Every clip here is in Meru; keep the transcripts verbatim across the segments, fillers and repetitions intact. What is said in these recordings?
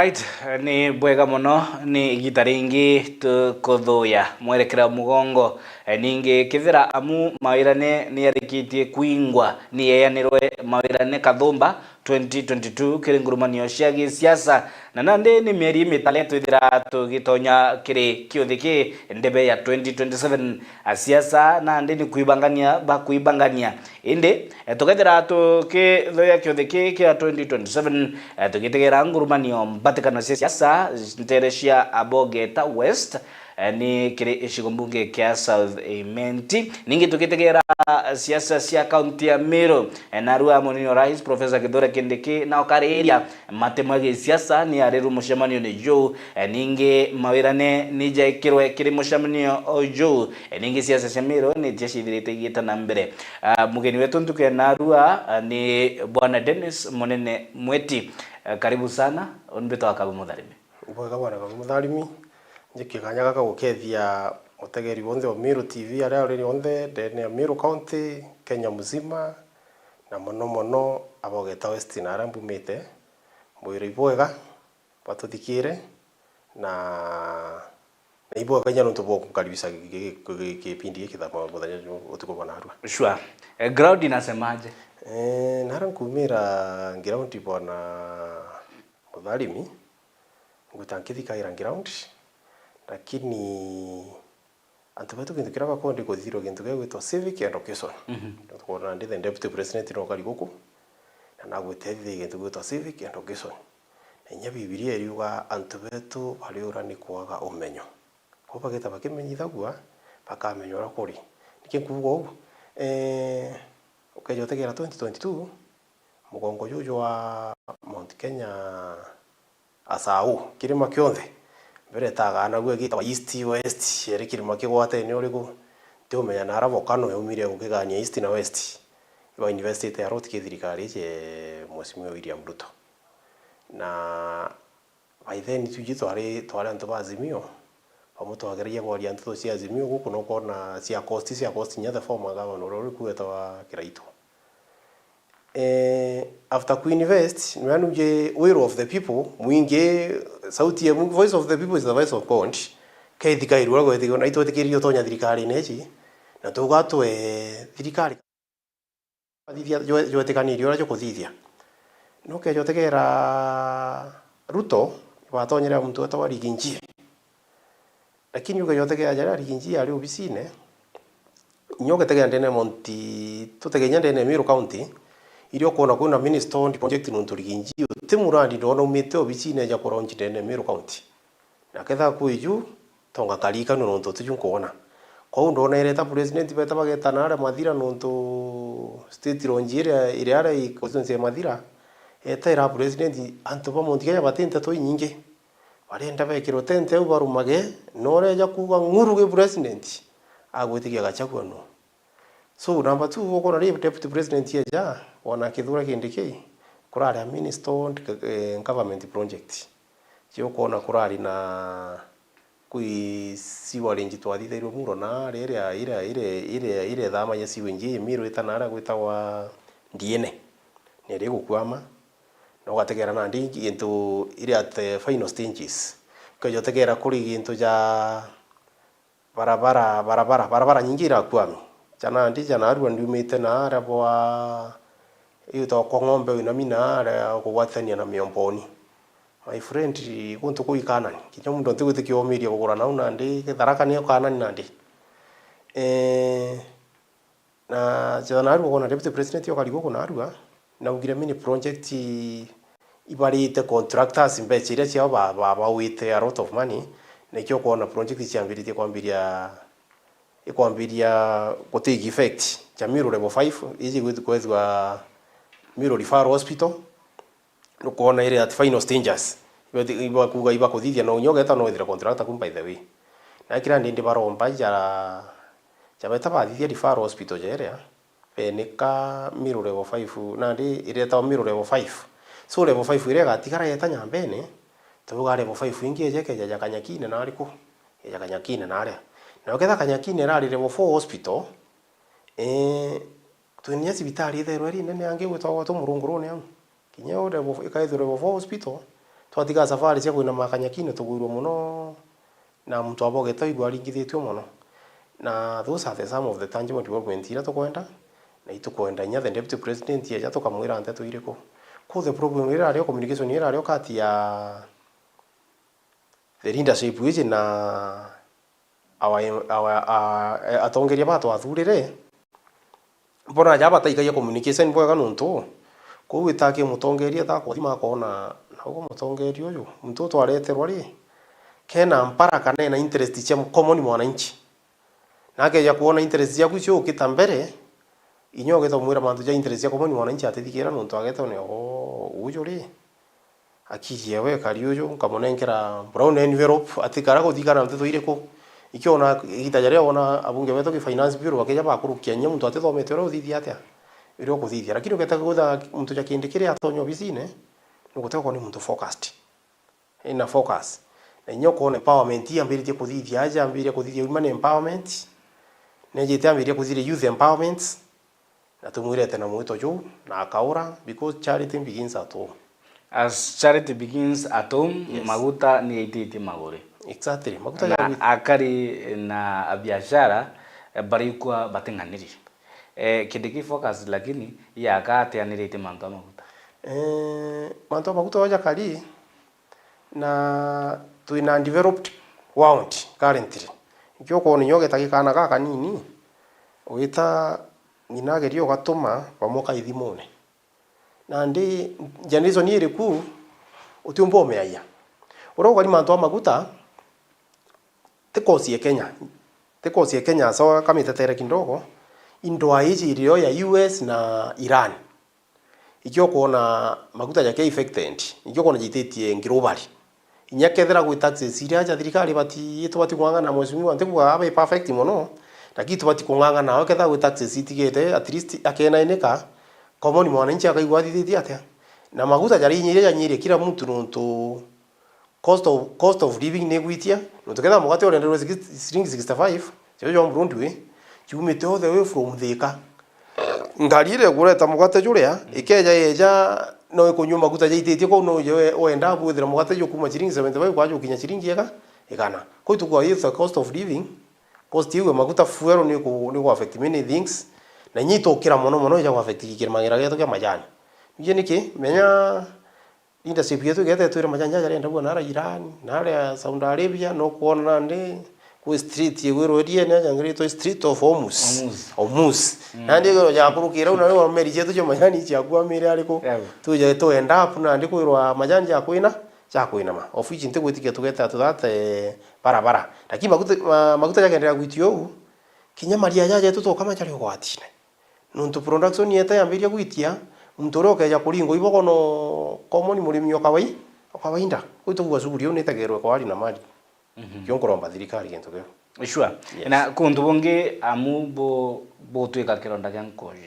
Right, ni bwega mono, ni igita ringi tukuthuya mwerekera mugongo. Eh, ningi kethira amu mawirane ni yarikitie kwingwa, ni yeyanirwe mawirane kathumba twenty twenty-two kiri ngurumanio cia gisiasa, na nandi ni mieri mitale twithira tugitonya kiri kiuthi ki ndebe ya twenty twenty-seven. Asiasa nandi ni kwibangania bakwibangania. Indi, eh, tukethira tukithuya kiuthi ki kia twenty twenty-seven, eh, tugitegera ngurumanio mbatikano cia siasa ntere cia Abogeta West, eh, ni kiri icigo mbunge kia South Imenti. Ningi tugitegera siasa cia kaunti ya Meru, eh, narua munini wa rais Professor Kithure Kindiki na ukariria matemo ya gisiasa ni arirwe mucemanio ni juu. Eh, ningi mawirane ni jaikirwe kiri mucemanio uju. Eh, ningi siasa cia Meru ni tia cithirite igita na mbere. Ah, mugeni wetu ntuku ya narua, ah, ni Bwana Dennis Munene Mweti. Ah, karibu sana, unbitwa Kabu Mutharimi. Bwega bwana Kabu Mutharimi, njikie kanya gaka gukethia mutegeri wonthe wa Meru T V aria uri yonthe ndene ya Meru County, Kenya mzima, na mono mono Abogeta West na aria mbumite. Mbwire ibwega batuthikire, na, na ibwega inya nontu bwa kunkaribisha gi-, gi-, gi-, gi-, kipindi giki thaa moja muthenya ju-, utuku bwa narua. Sure. Eh, ground inasemaje? Eh, nara nkumira ground bwana Mutharimi, ngwita nkithikaira ground, lakini antu betu gintu kiria bakondi kuthithirwa gintu gia gwitwa civic education. Mhm. Tukwona ndi the deputy president no kari guku, na nagwite thithia gintu gwitwa civic education. Na inya Bibilia iriuga antu betu bariura ni kwaga umenyo. Kwou bagita bakimenyithagua, bakamenya uria kuri. Niki nkuuga uu? Eh, ukeja utegera twenty twenty-two, mugongo juju jwa Mount Kenya Asau, kirima kionthe. Mbere etaganagua gitagwa East, West, eri kirima kigwatene uriku? Ntiumenya nara volcano yaumire gukigania East na West. Iba invested a lot ki thirikari iji ya Mheshimiwa William Ruto. Na by then twiji twari, twari antu ba Azimio, bamwe twageragia kwaria nteto cia Azimio guku, na ukoona cia cost, cia cost inya the former governor uria uri ku wetagwa Kiraitu. Eh, after ku invest, niwe anuje will of the people, mwingi, sauti ya, voice of the people is the voice of God. Kethikairua gwethikirwa, na itwetikiririe utonya thirikarine iji, na tugatwe thirikari Athithia jwe-, jwetikanirie uria jukuthithia. Nukeja utegera Ruto, batonyere muntu wetagwa Riggy G. Lakini ukeja utegera jaria Riggy G ari obisine, inya ugetegera ndene ya Mount, tutegere inya ndene ya Meru County, iria ukwona kwina mini stalled project nontu Riggy G uti murandi ndona umite obisine eja kulaunch ndene ya Meru County. Na kethira kwiju, tonga karikanua nontu utiju nkwona. Kwou ndona ireta president beta bageta naaria Mathira nontu state launch iria iri aria i constituency ya Mathira, eta ira president, antu ba Mount Kenya bati nteto inyingi. Barenda bekirwe tente au barumage, na ureja kuuga ng'uru gi president, agwitikia Gachagua no. So, number two, ukwona ri deputy president eja, wona Kithure Kindiki, kurari a mini stalled, eh, government project. Cio ukwona kurari na kwi sewerage twathithairwe Muro na aria iria, iria, iria, iria, iria ithamagia sewage iji Miru ita na aria gwitagwa Ndiene. Ni iri gukwama. Na ugategera nandi gintu iri at the final stages. Ukeja utegera kuri gintu ja barabara, barabara, barabara nyingi irakwami. Ja nandi, ja narua ndiumite na aria bwa, iu tokwa ng'ombe winami na aria ukugwatithania na Miomboni. My friend, guntu kuu i Kanani. Kinya muntu ntigwitikia umirie kugura nau nandi, Tharaka nio Kanani nandi. Eh, Na ja narua ukwona deputy president okari guku narua, naugire mini project ibarite contractors mbeca iria ciao ba-, ba-, bawite a lot of money, nikio ukwona project ciambiritie kwambiria, ikwambiria ku take effect. Ja Miru level five, iji igwit-, kwethwa Miru Referral Hospital, nukwona iri at final stages. Iba-, ibakuga ibakuthithia no unya ugeta no withire contractor ku by the way. Na kira ndindi baromba ja, ja beta bathithia referral hospital ja iria, benika Miru level five, nandi iretagwa Miru level five. So level five iria igatigara yeta Nyambene, tuuga level five ingi eje keja ja Kanyakine na ariku? Eja Kanyakine na aria. Na uketha Kanyakine irari level four hospital, eh, twina inya cibitari itherwa iri nene angi gwitagwa tu Murungurune au. Kinya yo level, ikaithirwa level four hospital, Twatiga safari cia kwinama Kanyakine, tugwirwe mono, na muntu wa Bogeta aigua aringithitue mono. Na those are the some of the tangible development iria tukwenda, na itukwenda inya the deputy president eja tukamwira nteto iriku. Ku the problem irario, communication irario kati ya the leadership iji na our, our, uh, atongeria ba twathurire, mbona ja bataikagia communication bwega nontu kou ita ki mutongeria ta kuthima akona naugo mutongeria uyu muntu twareterwa ri, kena mpara kana ena interest cia common mwananchi. Na akeja kwona interest ciaku ciukita mbere, inya ugeta umwira mantu ja interest cia common mwananchi atithikira nontu ageta one, "Oo, uju ri, akiri ewe ekari uju, nkamunenkera brown envelope, atikara kuthikana nteto iriku?" Ikiona igita jaria wona abunge betu ki finance bureau bakeja bakurukia inya muntu atithomete uria uthithia atia, uria ukuthithia. Lakini ugeta kwitha muntu ja kindi kiria atonya obisine, nugutega kwona ni muntu focused. Ina focus. Na inya ukoona empowerment ii ambiritie kuthithia aja, ambiritie kuthithia women empowerment. Nejite ambiritie kuthithia youth empowerment. Na tumwirete na mwito juu, na akaura, because charity begins at home. As charity begins at home, yes, maguta ni aititie maguri. Exactly. Maguta na ya gwit- akari na abiashara, eh, baraikua bating'aniri. Eh, kindi ki focus lakini, yaka ateanirite mantu a maguta. Eh, mantu a maguta oja kari, na twina developed world currently. Nikio ukoona inya ugeta gikana gakanini, ugita ng'ina ageria ugatuma bamwe kaithimune. Nandi generation iriku utiumba umeaia. Uria ugari mantu a maguta, ti cause ya Kenya. Ti cause ya Kenya, so kamitetere kidogo. Indwaa iji irio ya U S na Iran. Ikio kwona maguta jake affected, ikio kwona jititie globally. Inya kethira gwi taxes iria ja thirikari ibati, itubati kung'ang'ana, mheshimiwa, ntikuga abe perfect mono, lakini tubati kung'ang'ana, o kethira gwi taxes itigite, at least akenainika, common mwananchi akaigua athithitie atia? Na maguta jarinyiria, janyiria kila mtu nontu cost of, cost of living ni igwitia, nontu kethira mugate urenderwe sixty, ciringi sixty-five, cio jwa Broadway, ciumite all the way from Thika. Ngari iria ikureta mugate juria, mm, ikeja yeja, no ikunyua maguta jaititie kou, no uje we-, wenda bwithira mugate jukuma ciringi seventy-five kwaja gukinya ciringi ega-, igana. Kou itukua is the cost of living, cost iu ya maguta, fuel ni ku-, ni ku affect many things, na inya itukira mono mono ija ku affect kirimagira gietu kia majani. Niji niki, menya leadership yetu igeta itwira majani jaja arendagua naria Iran, naria Saudi Arabia, no kwona nandi kwi street igwirwe iria ni ajangiritwe Street of Hormuz. Hormuz. Hormuz. Mm. Nandi igwirwe jakurukira u, nario meri jetu cia majani ciakuamire ariku? Yego. Tuje tu end up nandi kwirwa majani jakwina, jakwinama. Of which ntigwitikia tugeta to that, eh, barabara. Lakini maguta, ma-, maguta jakenderea gwitio uu, kinya maria jaja jetu tukama jari ugwatine. Nontu production yeta yambiria gwitia, muntu uria ukeja kuringwa ibogo no common murimi o kawai-, o kawaida. Kuu tukuga shughuli iu nitegerwe kwa hali na mali. Mhm. Kio nkuromba thirikari gintu kiu. Sure. Yes. Na kuntu bungi amu bu-, bugutwika kironda gia nkoji.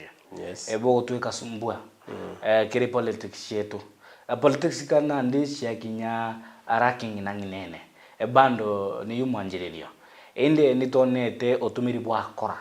Yes. E, bugutwika sumbua. Mm. E, kiri politics cietu. E, politics kana ndi ciakinya lacking na ng'inene. E, bando niyu mwanjiririo. Indi nitwonete utumiri bwa kora,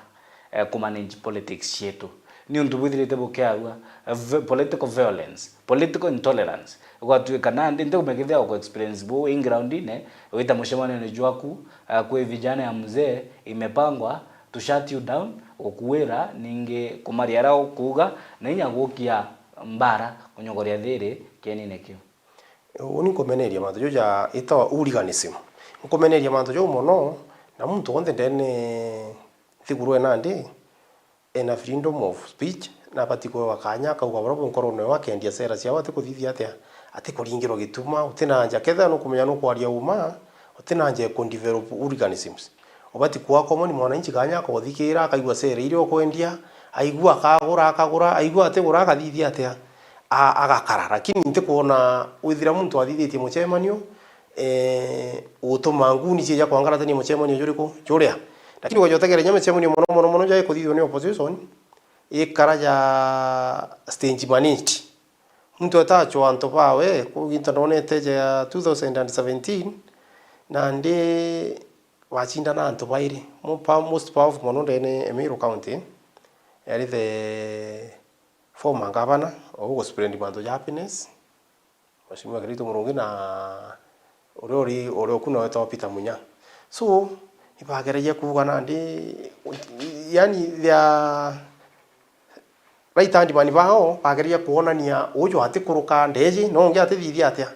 eh, kumanage politics cietu. Niuntu bwithirite bukiarua, eh, vi-, political violence, political intolerance. Gwatuika nandi ntikumenya kethira uku experience buu wi groundine, wita mucemanione jwaku, eh, kwi vijana ya mzee imepangwa to shut you down, gukuira, ningi kumaria aria ukuuga, na inya gukia mbara kunyogoria thiri kienine kiu. Uni nkumeneria mantu jau ja, itawa hooliganism. Nkumeneria mantu jau mono, na muntu wonthe ndene nthiguru ena ndi, ena freedom of speech, na abati kwewa kanya, akauga buria bwi nkorone yo, akendia sera ciawe, atikuthithia atia, atikuringirwa gituma, utina nja. Kethira nukumenya nukwaria uma, utina nja ya ku develop hooliganisms. Ubati kua common mwananchi kanya akothikira, akaigua sera iria ukwendia, aigua akagura, akagura, aigua atigura, akathithia atia, a-, agakara. Lakini ntikwona withira muntu athithitie mucemanio, eh, gutuma nguni cieja kwangaratania mucemanio juriku, juria. Lakini ukeja utegera inya micemanio mono, mono, mono ja ikuthithua ni opposition, ikara ja stage managed. Muntu etachwa antu bawe, kuu gintu ndonete ja two thousand and seventeen, nandi bacindana antu bairi. Mo-, pa-, most powerful mono ndene e Meru County, yari the former governor, o guspread mantu ja happiness, Mheshimiwa Kiraitu Murungi na uria uri, uria uku nawe wetagwa Peter Munya. So, ibageragia kuuga nandi, yani, their right hand man bao bageria kwonania uju atikuruka ndeji, no ungi atithithia atia.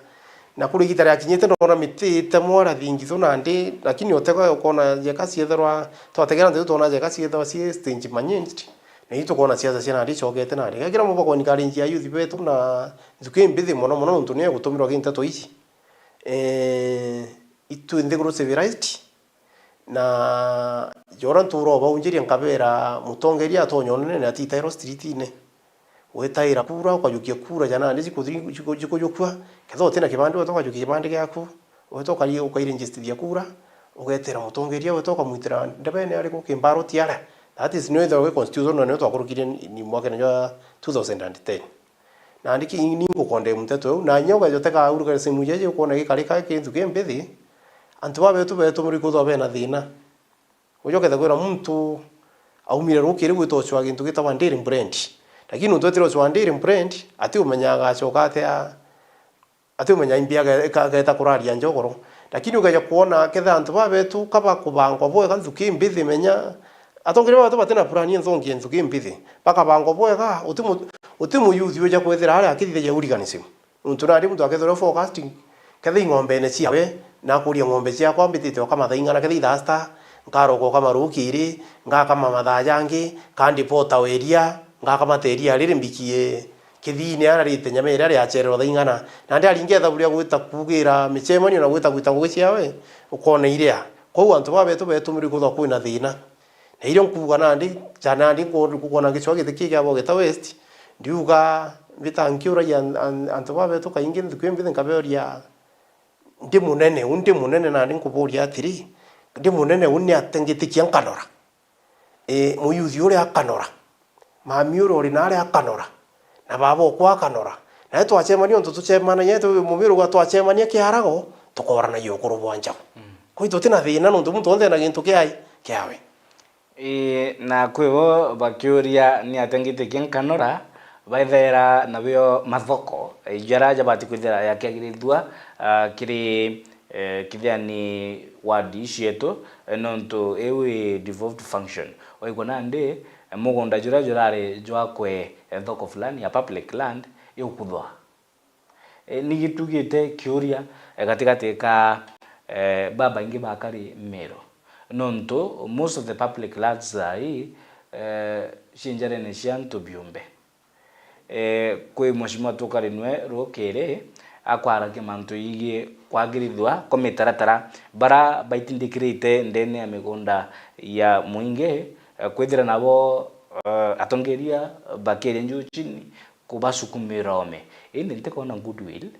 Na kuri igita riakinyite, ndona miti itemwa rathingithu nandi, lakini utega ukona jeka ciethirwa, twategera nthi twona jeka ciethirwa cii stage managed, na ithu tukona siasa cia nandi icokete nandi. Kira mubako encourage ya youth betu na nthuki imbithi mono mono, nontu niyo igutumirwa ki nteto ici. Eh, itu nthiguru civilized, na jora ntura ubaunjiria nkabera mutongeria atonya unene na atitairwa streetine. Wetaira kura, ukajukia kura ja nandi jikuthi-, jiku-, jikujukua. Kethira utina kibandi, weta ukajukia kibandi giaku, weta ukari-, ukairegistrithia kura, ugetera mutongeria, weta ukamwitira ndebene ariku kimbaroti aria. That is, niyo ithirwa wi constitution, na niyo twakurukirie ni, ni mwakene jwa two thousand and ten. Nandi ki-, ni ngukondemu nteto iu, na inya ukeja utega urugare simu jeje, ukwona gikari ka kintu ki mbithi, antu babetu betumirwe kwithirwa bena thina. Uju ukethira kwina muntu aumire rukiri gwita ucwaa gintu gitagwa daily bread. Lakini nontu etire ucwaa daily bread, atiumenyaga agacoka atia, atiumenya imbi age-, aka-, ageta kuraria njogoro. Lakini ukeja kwona kethira antu babetu ka bakubangwa bwega nthuki mbithi, menya atongeria babetu batina plan inthongi nthuki mbithi. Bakabangwa bwega, uti mu-, uti muyuthi uja kwithira aria akithithagia hooliganism. Nontu nandi muntu akethirwa focused, kethira ing'ombene ciawe, na akuria ng'ombe ciakwa mbitite ukama thaa ing'ana, kethira ithaa sita, nkaroka ukama rukiri, ngakama mathaa jangi, kandipota weria, ngakamata iria riri mbikie kithiine aria rite nyama iria riachererwa thaa ing'ana. Nandi aringa ithabu ria gwita kuugira micemanio na gwita gwita ngugi ciawe, ukona iria. Kwou antu babetu betumirwe kwithirwa kwina thina. Na irio nkuuga nandi, ja nandi nku-, nkukwona gicua giti kii kia Bogeta West, ndiuga mbita nkiuragia an-, an-, antu babetu kaingi nthuki mbithi nkabeoria, ndi munene, u ndi munene nandi nkuburia atiri, ndi munene u ni atia ngitikia nkanora? Ii, muyuthi uria akanora, mami uria uri naria akanora, na baba okwa akanora. Nae twacemania untu tucemanagia, tu-, mumiro gwa twacemania kiarago, tukoranagia ukuru bwa njau. Mm. Kwou tutina thina nontu muntu onthe ena gintu kiae, kiawe. Ii, na kwi bo bakiuria ni atia ngitikia nkanora, baithaira nabio mathoko, eh, jaria jabati kwithira jakiagirithua, ah, kiri, eh, kithiani ward cietu, eh, nontu iu i devolved function. Waigua nandi, eh, mugunda juria jurari jwakwe, eh, thoko fulani ya public land, igukuthwa. E, ni gitugite kiuria, e, gatigati ka, e, babaingi bakari Meru. Nontu most of the public lands thaa ii, e, ci njarene cia antu biumbe. E, kwi mheshimiwa tukari nwe rukiri, akwaragia mantu yigii kwagirithua kwa mitaratara, bara baitindikirite ndene ya migunda ya mwingi, e, kwithira nabo, e, atongeria bakiria njuu chini, kubasukumira ome. Indi ntikwona goodwill,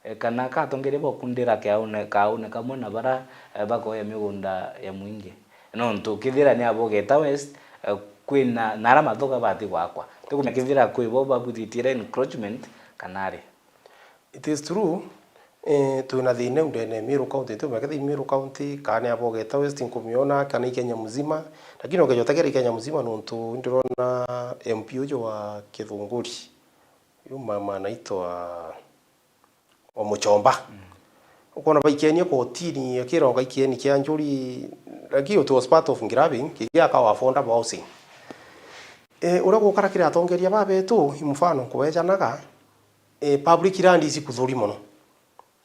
eh, kana ka atongeria bokundira kiaune, kaune kamwe na bara, eh, bakoya migunda ya mwingi. Nontu kithira ni a Bogeta West, eh, kwina, na ara mathuka bati gwakwa. Tikumenya kithira kwi bo babwithitire encroachment kana ari. It is true, eh, twina thina iu ndene ya Meru County, tiumenya kethira i Meru County, kana ni a Bogeta West nkumiona, kana i Kenya mzima. Lakini ukeja utegera i Kenya mzima, nontu ndirona M P uju wa Kithunguri, uyu mama anaitwa wa Muchomba. Mm. Ukwona baikenie kotini, akironga ikieni kia njuri, lakini it was part of grabbing, kigia akawa affordable housing. Eh, uria gukara kiri atongeria babetu, i mfano nkubejanaga, eh, public land ici kuthuri mono.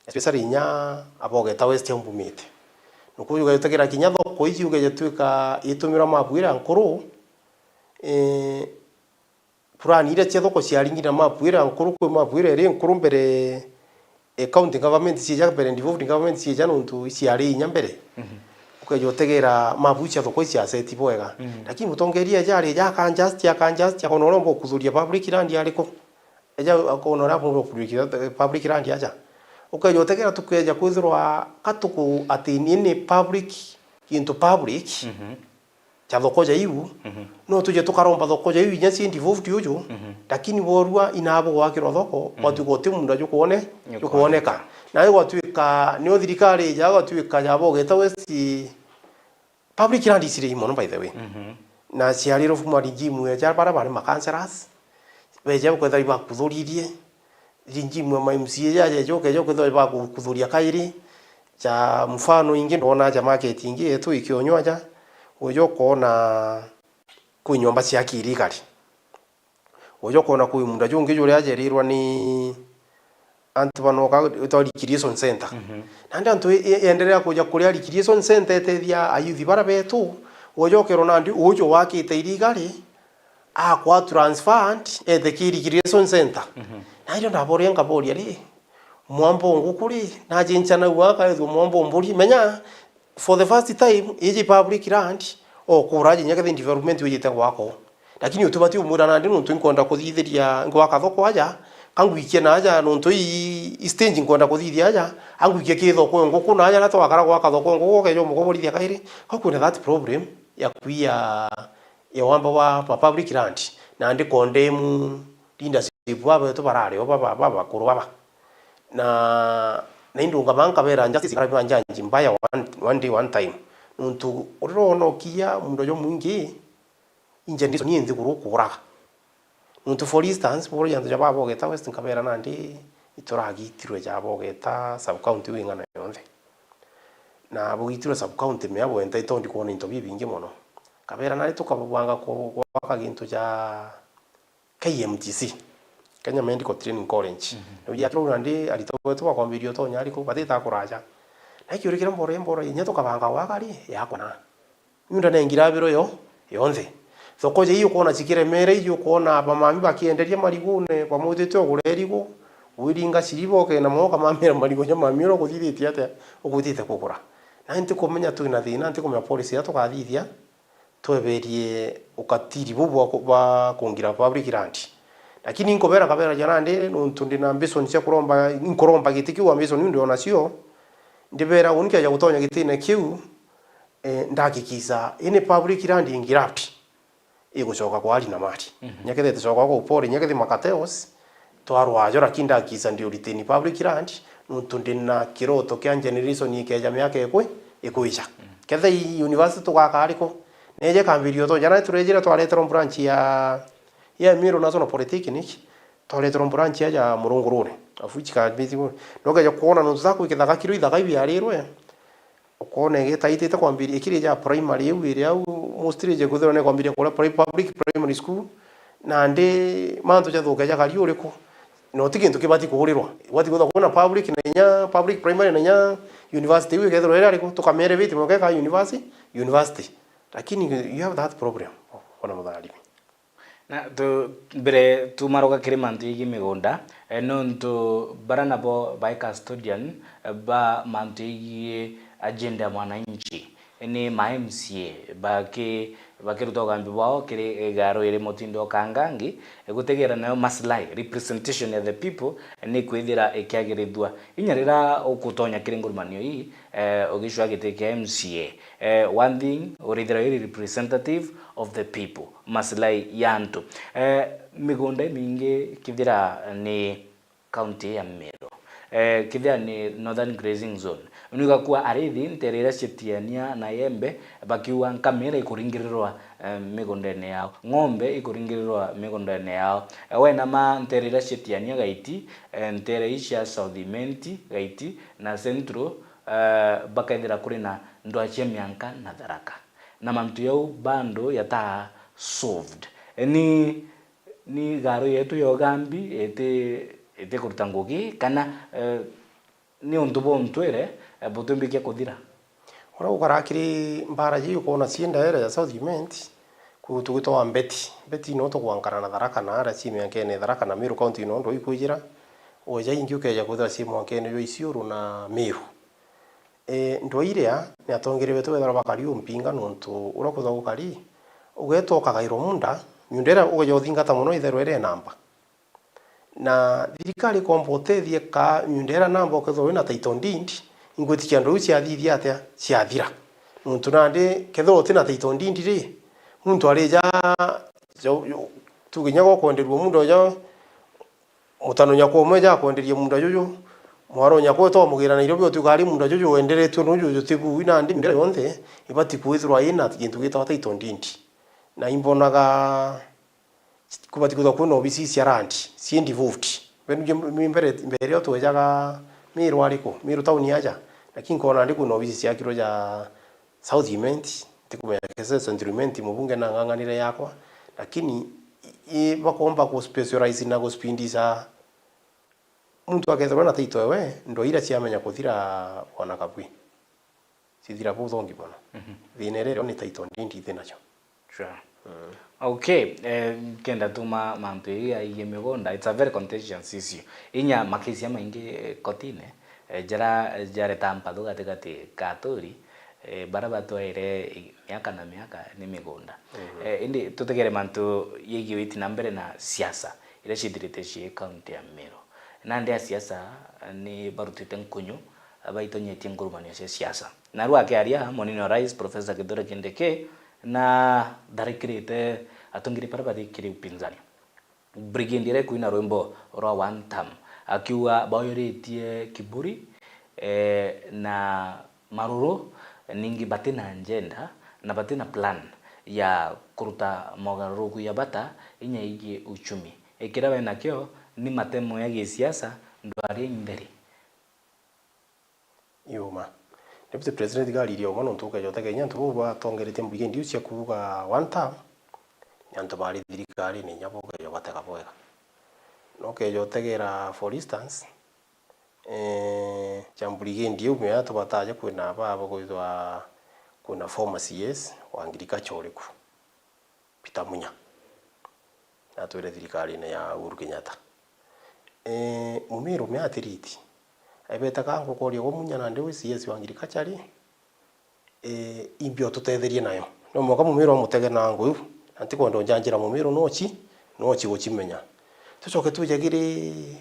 Especially inya a Bogeta West au mbumite. Nukujuga utegera kinya thoko iji ugeje twika itumirwa mapu iria nkuru, eh, plan iria cia thoko ciaringi na mapu iria nkuru, kwi mapu iria iri nkuru mbere, eh, county government cieja mbere, devolved government cieja nontu iciari inya mbere. Mhm. Ukeja utegera mapu cia thoko ici aseti bwega. Mhm. Lakini mutongeria eja ari ja akanjust, akanjust, akona uria umba ukuthuria public land ariku. Eja akona uria umba ukuthuria public land aja. Ukeja utegera tukeja kwithirwa katuku ati ni, ni public, into public. Mhm. Cha thoko ja iu, mhm, no tuje tukaromba thoko ja iu inya ci devolved uju, mhm, lakini borua inabo gwakirwa thoko, mhm, gwatuika uti munda jukwone-, jukwoneka. Jukwoneka. Nayo gwatuika, niyo thirikari ija gwatuika ja Bogeta West, public land iciri mono, by the way. Mhm. Na ciarirwe kuma regime ya ja bara bari ma councillors, beja kwethira ibakuthuririe, regime ya ma M C A jaja ijo keja ukethirwa bakukuthuria kairi. Ja mfano ingi ndona aja market ingi yetu ikionywa aja, uja ukona kwi nyomba cia kiirigari. Uja ukona kwi munda jungi juria ajerirwa ni antu banoka itwa recreation center. Mhm. Nandi antu i-, i-, enderea kuja kuria recreation center etethia ayuthi bara betu, uja ukerwa nandi uju wakite irigari, akwa transferred, ete ki recreation center. Mhm. Na irio ndaboria nkaboria ri, mwambo nguku ri, najincha nau akaethwa mwambo mburi. Menya, for the first time, iji public land, okura aje nyakethe development wijite gwako. Lakini utibati umwira nandi nuntu inkwenda kuthithiria ngwaka thoko aja, kangwikia na aja nuntu i, i stage nkwenda kuthithia aja, angwikia ki thoko nguku na aja na twakara gwaka thoko nguku, ukeja umukoborithia kairi. Kwa kwina that problem ya kuia ya wamba wa, wa public land, nandi condemn leadership babetu barari o baba, babakuru baba. Na, na indunga ba nkabera justice, barari ba njanji mbaya one, one day, one time. Nuntu uria uronokia mundo jo mwingi, inje ndiso ni nthiguru kuraga. Nuntu for instance, buru ja antu ja babogeta West nkabera nandi ituragitirwe ja bogeta sub county wing'ana yonthe. Na bugitirwe sub county mea bwenta itondi kwona into bibingi mono. Kabera nari tukabanga ku-, gwaka gintu ja K M T C, Kenya Medical Training College. Mhm. Na uja kiro nandi arito betu bakwambiria utonya ariku, batita kuraja. Na ikiuri kiria mbora, mbora, inya tukabanga gwaka ri, yakwa na. Miunda nengira biro yo, yonthe. Thoko ja iyo ukwona cikiremere, iyo ukwona bamami bakienderia marigune, bamwitite ugure irigu, wiringa ciribo, ukena mo ukamamira marigu ja mami uria ukuthithitie atia, ukwitite kugura. Na ntikumenya twina thina, ntikumenya policy iria tukathithia, tweberie ukatiri buu bwa ku-, bwa kungira public land. Lakini inkubera kabera ja nandi, nuntu ndina ambition cia kuromba, inkuromba giti kiu ambition iu ndionacio, ndibera uni nkeja gutonya gitine kiu, eh, ndahakikisha any public land ingrabbed igucoka kwa ari na mali. Mhm. Nyakethe iticoka kwa upore, nyakethe ma cartels, twarwajo, lakini ndahakikisha ndi retain public land, nuntu ndina kiroto kia generation ikeja miaka ikwi-, ikwija. Mhm. Kethe i university tugaka ariku, neje kambirio to, jana turejire twareterwo branch ya, ya Meru National Polytechnic, twareterwo branch ya, ya Murungurune. Of which ka-, nokeja kwona nuntu za kwikithaga kiro ithaka ibiarirwe, Ukoona igitaitite kwambiria ikiri ja primary iu iri au, mostly je kwithirwa ni kwambiria kuria pri-, public primary school, nandi mantu jathuke jakari uriku? No ti gintu kibati kuurirwa. Ibati kwithirwa kwina public na inya public primary na inya university iu ikethirwa iri ariku? Tukamere biti mukeka university, university. Lakini you have that problem, bona mutharimi. Na tu-, mbere tumaruga kiri mantu jegii migunda, eh, nontu bara nabo bai custodian, eh, ba mantu jegii agenda ya mwananchi, ni ma M C A baki-, bakiruta ugambi bwao kiri igaro iri mutindo ukangangi, eh, gutegera nayo maslahi, representation ya the people, eh, ni kwithira ikiagirithua. Inya rira ukutonya kiri ngurumanio ii, eh, ugicua giti kia M C A, eh, one thing, urithira iri representative of the people, maslahi ya antu. Eh, migunda imingi kithira ni county ya Meru, eh, kithira ni Northern Grazing Zone, nigakua arithi ntere iria cietiania na Iembe bakiuga nkamira ikuringirirwa, eh, migundene yao, ng'ombe ikuringirirwa migundene yao. Eh, wena ma ntere iria cietiania Gaiti, eh, ntere ii cia South Imenti, Gaiti na Central, eh, bakethira kuri na ndwaa cia mianka na Tharaka. Na mantu jau bado yataa solved. Eh, ni, ni igaro yetu ya ugambi iti, iti kuruta ngugi kana, eh, ni untu bwa untwire, eh, butumbikia kuthira? Uria gukara kiri mbara ji ukoona cie ndaere ya South Imenti, kuu tugitwa Mbeti. Mbeti no tugwankana na Tharaka na aria cie miankene Tharaka na Meru County no ndo ikwijira, uja ingi ukeja kwithira cie mwankene jwa Isiolo na Meru. Ee, ndwaa iria ni atongeria betu bethirwa bakari umpinga nontu uria kwithirwa gukari, ugeeta ukagairwa munda, miunda iria ugeja uthingata mono itherwa iri namba. Na thirikari ikomba utethia ka miunda iria namba ukethirwa wina title deed, ingwitikia ndwaa iu ciathithia atia? Ciathira. Nontu nandi kethirwa utina title deed ri, muntu arija, jo-, jo-, tuge kinya gwa kwenderua munda uja, mutano nyakwa umwe ja kwenderia munda juju, mwaro nyakwa utamugira Nairobi utuika ari munda juju wenderetue nuju juju tigui nandi miunda yonthe ibati kwithirwa ina gintu gitagwa title deed. Na imbonaga kubati kwithirwa kwina obisi cia land cie devolved. Benu je, mi mbere, mbere o twejaga Miru ari ku? Miru town aja. Lakini nkona ndi kwina obisi ciakirwe ja South Imenti, ntikumenya K S S Central Imenti, mubunge nang'ang'anire yakwa. Lakini i, i, bakomba ku specialize na guspindisa muntu akethirwa na title ewe, ndo ira ciamenya kuthira bwana Kabwi. Cithira buthongi mono. Mhm. Thina iria irio ni title ndi ndithi nacio. Sure. Mm. Okay, eh, kenda tuma mantu ii aigie migunda, it's a very contentious issue. Inya makesi jamaingi, eh, kotine, eh, jara, jareta mpathu gatigati ka aturi, eh, bara batwaire i-, miaka na miaka ni migunda. Mhm. Eh, indi tutegere mantu yegie witi na mbere na siasa, iria cithirite cii kaunti ya Meru. Nandi a siasa ni barutite nkunyu, baitonyetie ngurumanio cia siasa. Naru akiaria, munini wa rais, Professor Kithure Kindiki, na tharikirite atongeri baria bathikiri upinzani. Brigade iria ikwina rwimbo rwa One Term, akiuga bauyuritie kiburi, eh, na maruru, ningi batina njenda na batina plan ya kuruta mogaruruku ya bata inya igie uchumi. Ikiria benakio ni matemo ya gisiasa, ndwari intheri. Yuma. Deputy President garirie umwe nontu ukeja utegenya antu bau batongeretie mbunge ndiu cia kuuga one term, ni antu bari thirikarine inya bukeja ubatega bwega. Na ukeja utegera, for instance, eh, ja mbunge ndiu mea tubataja kwina baba kwithwa kwina former C S wa agriculture uriku. Peter Munya. Natwire thirikarine ya Uhuru Kenyatta. Eh, Mumiru me atiriti. Aibeta ka ngukoria gwa Munya nandi wi C S wa agriculture ri, eh, imbi ututetherie nayo. No mwanka Mumiru amutege na nguyu, na ntikwenda unjanjira Mumiru nochi, nochi guchimenya. Tucoke tuje kiri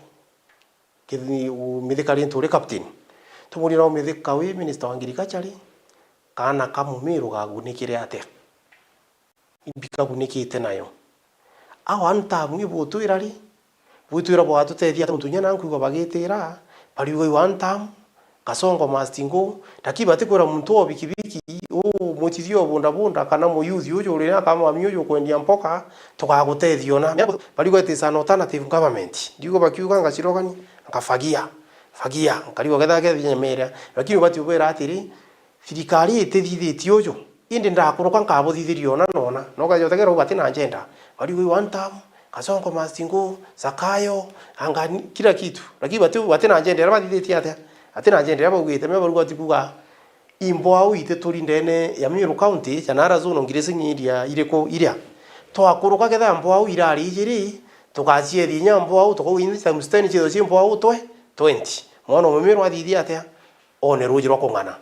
kithi-, u-, Mithika rintu uri captain. Tumurie no Mithika wi minister wa agriculture ri, kaana ka Mumiru gagunikire atia? Imbi kagunikite nayo. A one term ibutwira ri? Bwitwira bwatutethia atia? Muntu inya na nkwigua bagitira, bariuga i one term, Kasongo must go. Lakini batikwira muntu o bikibiki, u muchithia o bodaboda, kana muyuthi uju uri na kamami uju ukwendia mpoka, tugagutethia ona. Bariuga it is an alternative government. Ndiuga bakiuga ngacirogania, nkafagia, fagia, nkariuga getha kethia nyamera. Lakini ubati ubera atiri, thirikari itithithitie uju, indi ndakuruka nkabuthithiria ona na ona. Na ukeja utegera u batina njenda. Bariuga i one term, Kasongo must go, Zakayo, anga ni-, kila kitu. Lakini bati, batina njenda iria bathithitie atia? Batina njenda iria baugite, me bariuga batikuga, i mbwau iti turi ndene ya Meru County, ja nara zone grazing area iriku iria. Twakuruka ketha mbwau irari ijiri, tugaciethia inya mbwau, tukauga inya times ten ciethwa ci mbwau twe, twenty. Mwana o Mumiru athithia atia? One ruuji rwa kung'ana.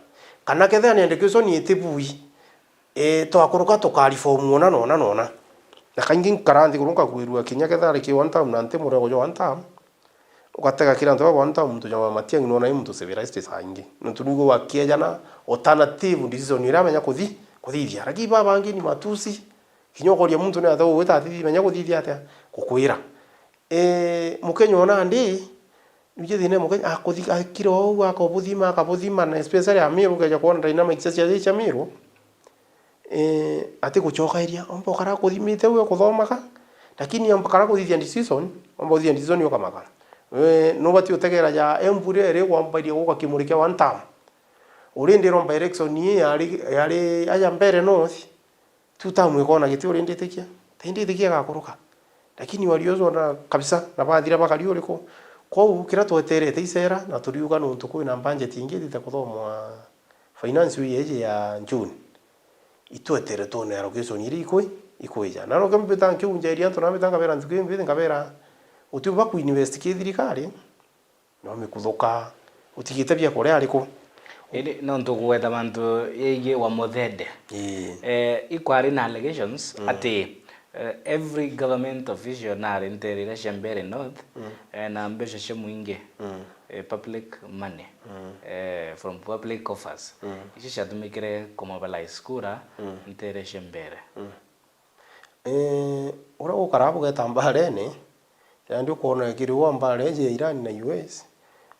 Kana kethira ni education itibui, eh, twakuruka tuka reform ona na ona na ona. Na kaingi nkara nthiguru nkakwirua kinya kethira ari ki one term na nti murego jwa one term, ugatega kiri antu baba one term, muntu jwa Matiang'i nona i muntu civilized saa ingi. Nontu niu gwakiejana alternative decision iria amenya kuthi-, kuthithia. Lakini baba bangi ni matusi, kinya ukoria muntu ni atia ugwita atithi menya kuthithia atia? Kukwira. Eh, Mukenya ona ndi, Niji thina Mukenya, akuthi-, akira uu, akabuthima, akabuthima, na especially Amiru, ukeja kwona dynamics cia, cia, cia Amiru, eh, atigucokairia, omba ukara akuthimite uu akuthomaga, lakini omba kara kuthithia decision, omba kuthithia decision ukamaka. We, nubati utegera ja Embu ria iri kwambairia guka kimuri kia one term. Urindi iromba election ii yari, yari aja mbere North, Two term ikona giti uri nditikia? Ti nditikia gakuruka. Lakini waliozo na kabisa, na bathira bakari uriku? Kwou, kira tweterete icera, na turiuga nontu kwina budget ingi ithite kuthomwa finance uu yeji ya June, itwetere twone allocation iria ikwi-, ikwija. Na noke mbita nkiunjairia antu, na mbita nkabera ntuku imbithi, nkabera, utiumba kuinvest ki thirikari, No mikuthuka, utigite bia kuria ariku? Indi nontu kugweta mantu yegie wa Muthede, ii, eh, ikwari na allegations, mm, ati, eh, every government official nari ntere iria cia Mbeere North, mm, eh, na mbeca cia muingi, mm, eh, public money, mm, eh, from public coffers, mm, icio ciatumikire kumobilize kura, mm, ntere cia Mbeere. Mm. Eeh, uria gukaraa bugeta mbaarene, nandi ukoona kiri uu mbaara iji ya Iran na U S,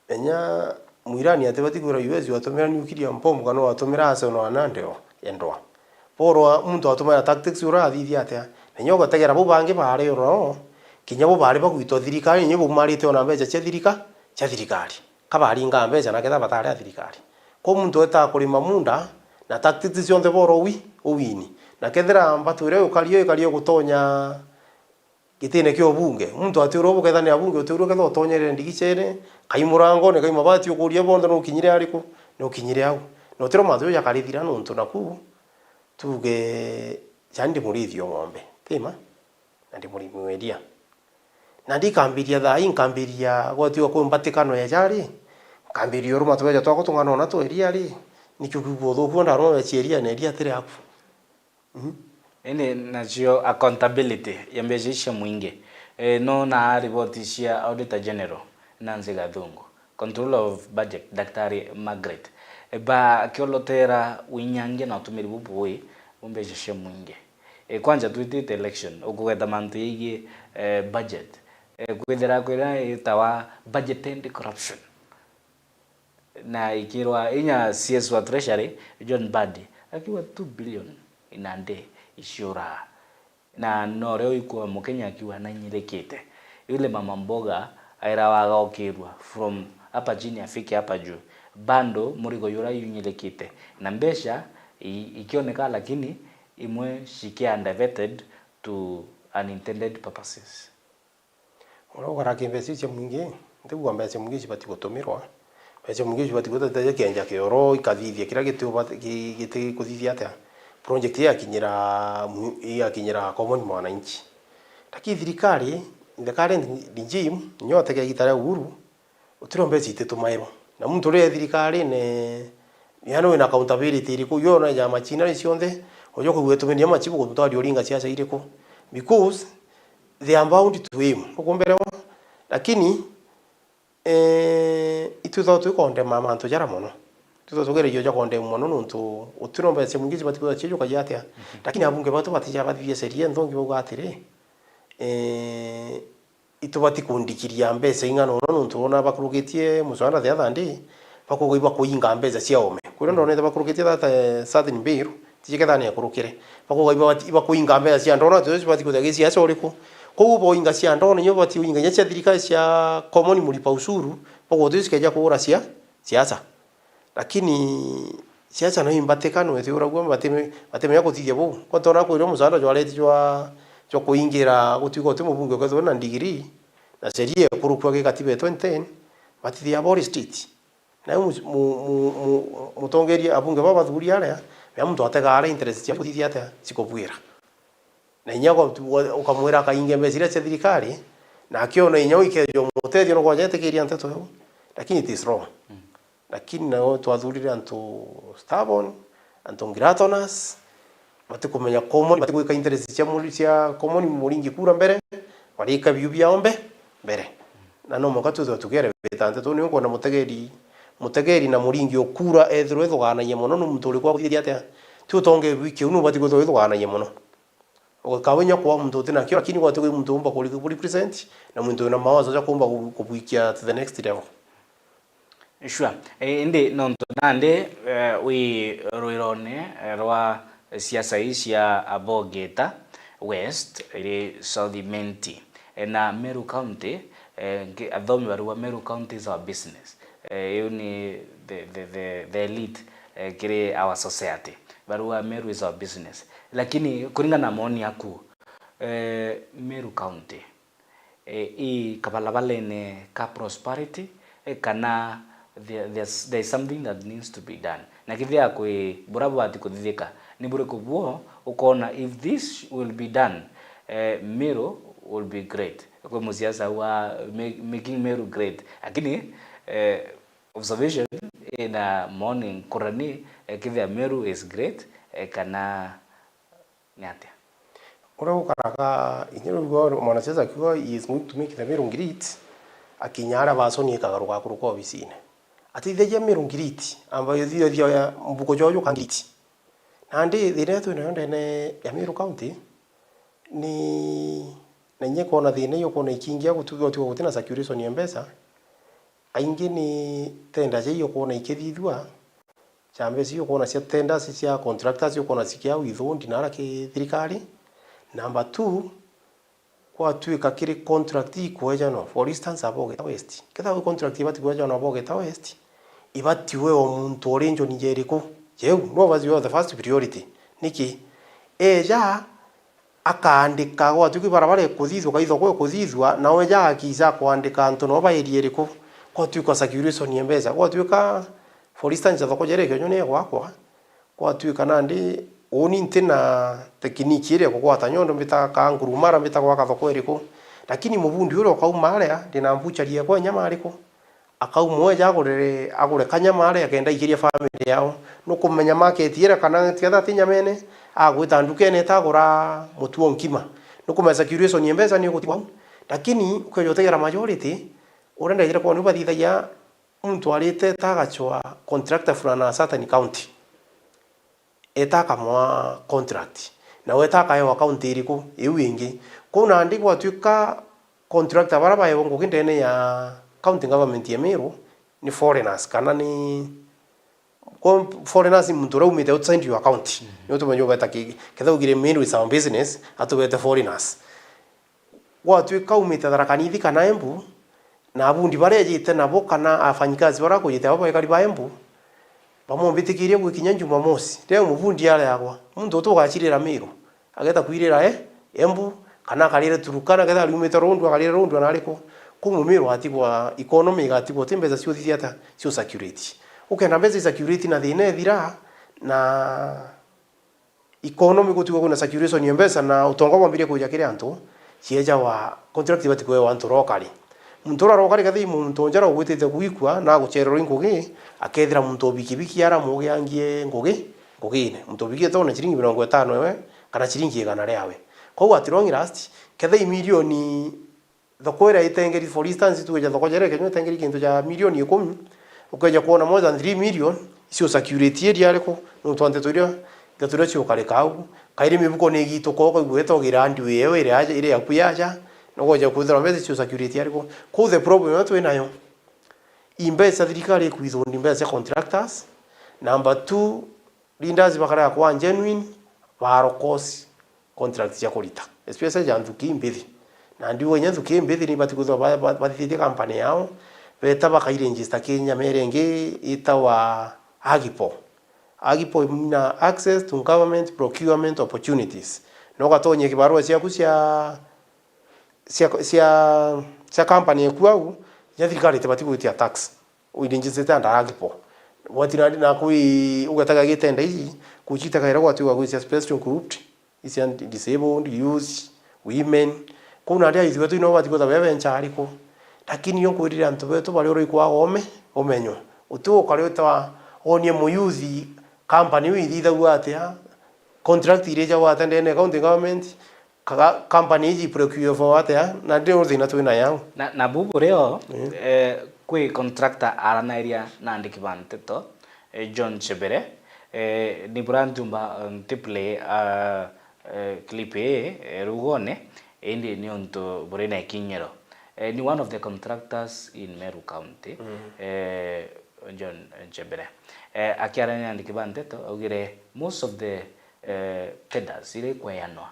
menya Muirani atibati kwira U S watumira nuclear bomb kana watumira arsenal na ndeo endwa. Borwa muntu watumira tactics uria athithia atia? Menya ugategera bau bangi baari o nao, Kinya bo baari bagwitwa thirikari, inya baumarite ona mbeca cia thirika-, cia thirikari. Ka baringaa mbeca na ketha batari a thirikari. Kwou muntu etaa kurima munda na tactics cionthe boro wi-, uwini. Na kethira mbatu iria ukari o ikari o gutonya gitine kia ubunge, muntu atiurwa buketha ni abunge, utiurwa ketha utonyerere ndigicene, kai murangone, kai mabati ukuria bonthe nukinyire ariku, nukinyire au. Na utiro mantu jau jakarithira nuntu naku tuge, jani ndi murithia o ng'ombe, tima? Na ndi murimi wa iria. Na ndikambiria thaa ii, nkambiria gwatigwa kwi mbatikano ya jari, nkambiria uruma tubeja twakwa tung'ana ona twa iria ri, nikio kiuga uthuku ndaruma becia iria na iria tiri aku. Mhm. Indi nacio accountability ya mbeca ici cia mwingi, eh, no na riboti cia Auditor General Nancy Gathungu, Control of Budget Daktari Margaret, eh, bakiolotera winyangia na utumiri bubui bwa mbeca cia mwingi. Eh, kwanja twitite election, ukugweta mantu yaigie, eh, budget, eh, kwithira kwira itawa budgeted corruption. Na ikirwa inya C S wa Treasury, John Mbadi, akiuga two billion in a day iciuraa. Na norio ikua Mukenya akiuga nainyirikite. Yule mama mboga aira wagaukirwa from hapa chini afike hapa juu. Bado murigo yura yunyirikite. Na mbeca i-, ikioneka, lakini imwe she can diverted to unintended purposes. Uria ukaraki mbeca iu cia mwingi, ntigua mbeca cia mwingi cibati gutumirwa. Mbeca cia mwingi cibati gutetheria kienja kioro, ikathithia kiria giti ubati-, gi-, giti kuthithia atia? Project igakinyira mwi-, igakinyira common mwananchi. Lakini thirikari, in the current regime, inya utege igita ria Uhuru, utiro mbeca ititumairwa. Na muntu uria e thirikarine, yani wina accountability iriku? Yo na ja machinery cionthe, ujo kugua itumiria machibu gutwaria uringa siasa iriku? Because they are bound to him. Nukumberewa? Lakini, eh, itwithagwa twikondema mantu jara mono. Itwithagwa tugererio ja kondema mono nontu utiro mbeca cia mwingi cibati kwithirwa cijukagia atia. Lakini abunge batu batija bathithia sheria nthongi bauga atiri, eh, itubati kundikiria mbeca ing'ana uno nontu wona bakurukitie muswada the other day, bakuuga ibakuinga mbeca cia ome. Kuria ndonete bakurukitie that, eh, certain bill, tiji kethira ni ekurukire. Bakuuga ibati-, ibakuinga mbeca cia ndona, tuti tubati kuthia gisiasa uriku. Koguo boinga cia ndona, inyo bati kuinga inya cia thirikari cia common mlipa ushuru, bakuuga tuti cikeja kugura cia siasa. Lakini siasa no imbatikano, ethirwa guo batime-, batimenya kuthithia buu. Kwa ntona kwirwa muswada jwareti jwa, jwa kuingira gutuika uti mubunge ukethirwa na ndigiri, na sheria ekurukua gikatiba ya twenty ten, batithia bori state. Na mu-, mu-, mu-, mu-, mutongeria abunge baba bathuri aria, mea muntu ategaara interest cia kuthithia atia cikubwira. Na inya uka-, ukamwira akainge mbeca iria cia thirikari, na akiona inya ikeja umutethia, nukwanja etikiria nteto iu. Lakini it is wrong. Mm. Lakini nao twathurire antu stubborn, antu gluttonous, batikumenya common, batigwika interest cia muri-, cia common muringi kura mbere, barika biu biao mbe-, mbere. Na no mwanka twithwe tugere bita nteto, ni ukwona mutegeri, mutegeri na muringi ukura ethirwe ithugaanagia mono, ni muntu uriku aguthiria atia? Ti utonge bwiki, uu nubati kwithwa withugaanagia mono. Ukaba inya kwaa muntu uti nakio, lakini gwati kwi muntu umba kuri-, ku represent, na muntu wina mawazo ja kumba ku-, kubwikia to the next level. Sure. Eh, indi nontu nandi, eh, wi rwirone, eh, rwa siasa ii cia Abogeta West iri South Imenti, eh, na Meru County, eh, nki-, athomi barauga Meru County is our business. Eh, iu ni the, the, the, the elite, eh, kiri our society. Barauga Meru is our business. Lakini kuringana na maoni yaku, eh, Meru County, eh, i kabalabalene ka prosperity, eh, kana there, there's, there is something that needs to be done? Na kethira kwi buria bubati kuthithika, ni buriku buo ukona, if this will be done, eh, Meru will be great? Kwi musiasa wa ma-, making Meru great. Lakini, eh, observation ina maoni ngurani, eh, kethira Meru is great, eh, kana ni atia? Uria gukaraga, inya riu mwanasiasa akiuga he is going to make the Meru great, akinya aria basoni ikagaruka akuruka obisine. Atithagia Meru great, amba yothia mbuko jwao juka great. Nandi thina iria twinayo ndene ya Meru County ni, na inya kwona thina iyo kwona ikingia gutuga gutina circulation ya mbeca, kaingi ni tenda cia iyo kwona ikithithua, cia mbeca iyo kwona cia tenders cia contractors iyo kwona cikia withondi nara ki thirikari. Number two, Gwatuika kiri contract ikwejanwa, for instance, Abogeta West. Kethira gwi contract ibati kwejanwa Abogeta West, ibati we o muntu uri njoni ya iriku? Jeu, no basi we the first priority. Niki? Eja, akaandika, gwatuika ibarabara ikuthithua, kaitho kwe kuthithua, na weja akiija kwandika antu no ba area iriku? Gwatuika circulation ya mbeca, gwatuika, for instance, thoko jere kionyo ni gwakwa, gwatuika nandi uni nti na tekiniki iria kugwata nyondo mbita ka ngurumara, mbita gwaka thoko iriku? Lakini mubundi uria ukauma aria, ndina mbuchari yakwa nyama ariku? Akauma weja agure, agure kanyama aria akenda ikiria family yao. Nukumenya market iria kana tiatha ti nyamene, agwita ndukene eta agura mutu o nkima. Nukumenya circulation ya mbeca ni ugutigwa au. Lakini ukeja utegera majority, uria ndejire kwona bathithagia muntu arite eta agachwa contractor fulani na Saturn County. Eta akamwa contract. Na weta akaewa county iriku? Iu ingi. Kuu nandi gwatuika contractor bara baewa ngugi ndene ya county government ya Meru ni foreigners, kana ni, kwa foreigners ni muntu uria umite outside your county. Mhm. Niu tumenye ubeta ki-, ketha ugire Meru is our business, atubete foreigners. Gwatuika umite Tharaka Nithi kana Embu, na abundi baria ejite nabo kana afanyikazi baria akujite nabo baikari ba Embu, bamumbitikirie gwikinya Jumamosi, riria mubundi areagwa, muntu uti ugacirira Meru, ageta kwirira e, Embu, kana akarire Turukana, kethira ariumite Rondua, akarire Rondua na ariku? Kuu Mumiru atigwa, economy igatigwa uti mbeca ciuthithia ata? Ciu circulate. Ukenda mbeca i circulate na thina ethira, na economy gutigwa kwina circulation ya mbeca na utonga bwambirie kuja kiri antu, cieja wa contract ibati kwewa antu rokari. Muntu uria rokari kethira i muntu njara ugwitite gwikua na aguchererwa i ngugi, akethira muntu o bikibiki ara mugiangie ngugi, ngugine. Muntu o bikibiki etagwa na ciringi mirongo itano ewe, kana ciringi igana riawe. Kwou at long last, kethira i milioni Thoko iria itengeri, for instance, tugeja thoko jere Kenya itengeri kintu ja milioni ikumi, ukeja kwona more than three million, icio circulate iria ariku? Nontu wa nteto iria, nteto iria ciukarika au. Kairi mibuko ni igituka, ukaigua itogira andu iri aja, iri aku yaja, na ukeja kwithirwa mbeca icio circulate ariku? Kuu the problem iria twi nayo, i mbeca thirikari ikwithwa ni mbeca cia contractors. Number two, leaders bakarega kuba genuine, barokosi contract cia kurita, especially ja nthuki imbithi. Na ndiuga inya nthuki imbithi ni ibati kwithirwa ba-, ba-, bathithitie company yao, beta bakairegister ki nyama iria ingi itawa AGIPO. AGIPO imina access to government procurement opportunities. Na ugatonyia kibarua ciaku cia, cia, cia, cia company eku au, inya thirikari itibati gwitia tax. Uiregister under AGIPO. Gwati nandi naku ugetaga gitenda iji, kucitagaira gwati ugagwicia special group, icia disabled, youth, women. Kuu nandi ayuthi betu ino bati kwithirwa be bencha ariku? Lakini yo nkwirire antu betu baria uri kwaga ome, umenyo. Uti ukari utawa wonie muyuthi company iu ithithagua atia, contract iria ijagwa atia ndene ya county government, kaga company iji procure for atia, na ndio thina twina yao. Na, na bubu rio, eh, kwi contractor aranairia na andiki ba nteto, eh, John Chebere, eh, ni bura ntiumba, eh, nti play, ah, eh, clip ii, eh, rugone, indi ni untu buri na ikinyiro. Eh, ni one of the contractors in Meru County, eh, John Chebere. Eh, akiarania na andiki ba nteto, augire most of the, eh, tenders iria ikweanwa,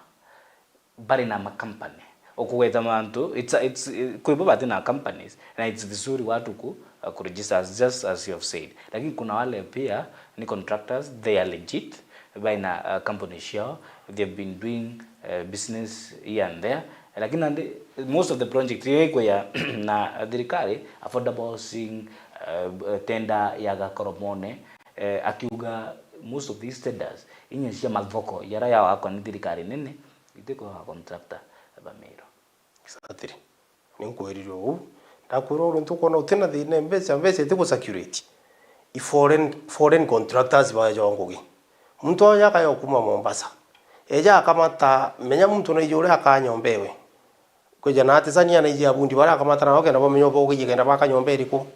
bari na makampani. Ukugweta mantu, it's, it's, kwi bo bati na companies, na it's vizuri watu ku, uh, kuregister, as, just as you have said. Lakini kuna wale pia ni contractors, they are legit, bai na, uh, company ciao, they have been doing, uh, business here and there. Lakini nandi, most of the project iria ikweja na thirikari, affordable housing, uh, tender ya Gakoromone, eh, akiuga most of these tenders, inya cia mathoko, yara yawakwa ni thirikari nene, itikwona contractor ba Meru. Exactly. Ni nkwirire uu. Ndakwira uri ntukwona utina thina, mbeca, mbeca itiku circulate. I foreign, foreign contractors baeja ngugi. Muntu oja akaja kuma Mombasa. Eja akamata, menya muntu naiji uria akanyombewe. Kwija na atisania na iji abundi baria akamatana nao kenda bamenya ubogerie kenda baka nyomba iriku.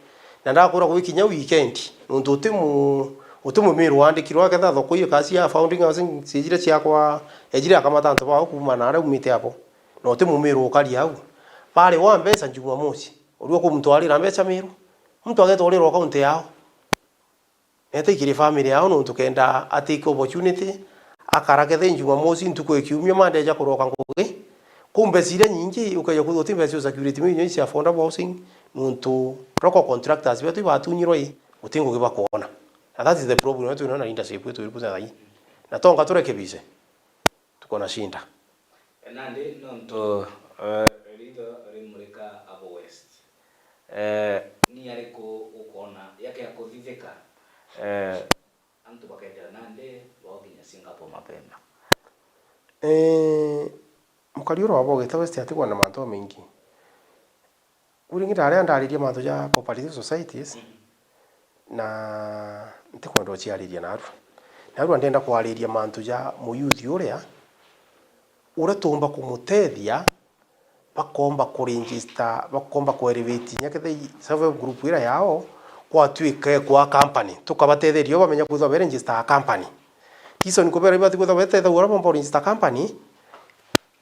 Na ndakwira gwikinya weekend, nontu uti mu-, uti Mumiru wandikirwe, aketha thoko iyo kasi ya founding housing ciijire ciakwa, ejire akamata antu bao kuuma na aria aumite abo. Na uti Mumiru ukari au. Bari wa mbeca Jumamosi, uriu kumtwarira mbeca Miru. Muntu agetwarira kaunti yao. Nete ikiri family yao nontu kenda a take opportunity, akara kethe Jumamosi ntuku ya kiumia Monday aja kuroka ngugi, Kou mbeca iria nyingi, ukeja kwithirwa uti mbeca cia security, mio inya cia affordable housing, nontu local contractors betu ibatunyirwa i, guti ngugi bakwona. And that is the problem yetu ino na leadership yetu iri kuthethai. Na tonga turekebishe, tuko na shinda. Nandi nontu, eh, ritho rimurika abo West. Eh, ni ariku ukwona yakea kuthithika? Eh, antu bakethira nandi baokinya Singapore mapema. Eh, mukari uria wa Bogeta West atigwa na mantu jamaingi. Uu ringi ndaria ndariria mantu ja cooperative societies, na ntikwenda uciariria narua. Narua ndenda kwariria mantu ja muyuthi uria, uria tuumba kumutethia, bakomba kuregister, bakomba kuelevate inya kethira i self help group iria yao, gwatuika kwa company. Tukabatetheria o bamenya kwithirwa beregister company. Reason kubera ibati kwithirwa betethagua uria bomba kuregister company,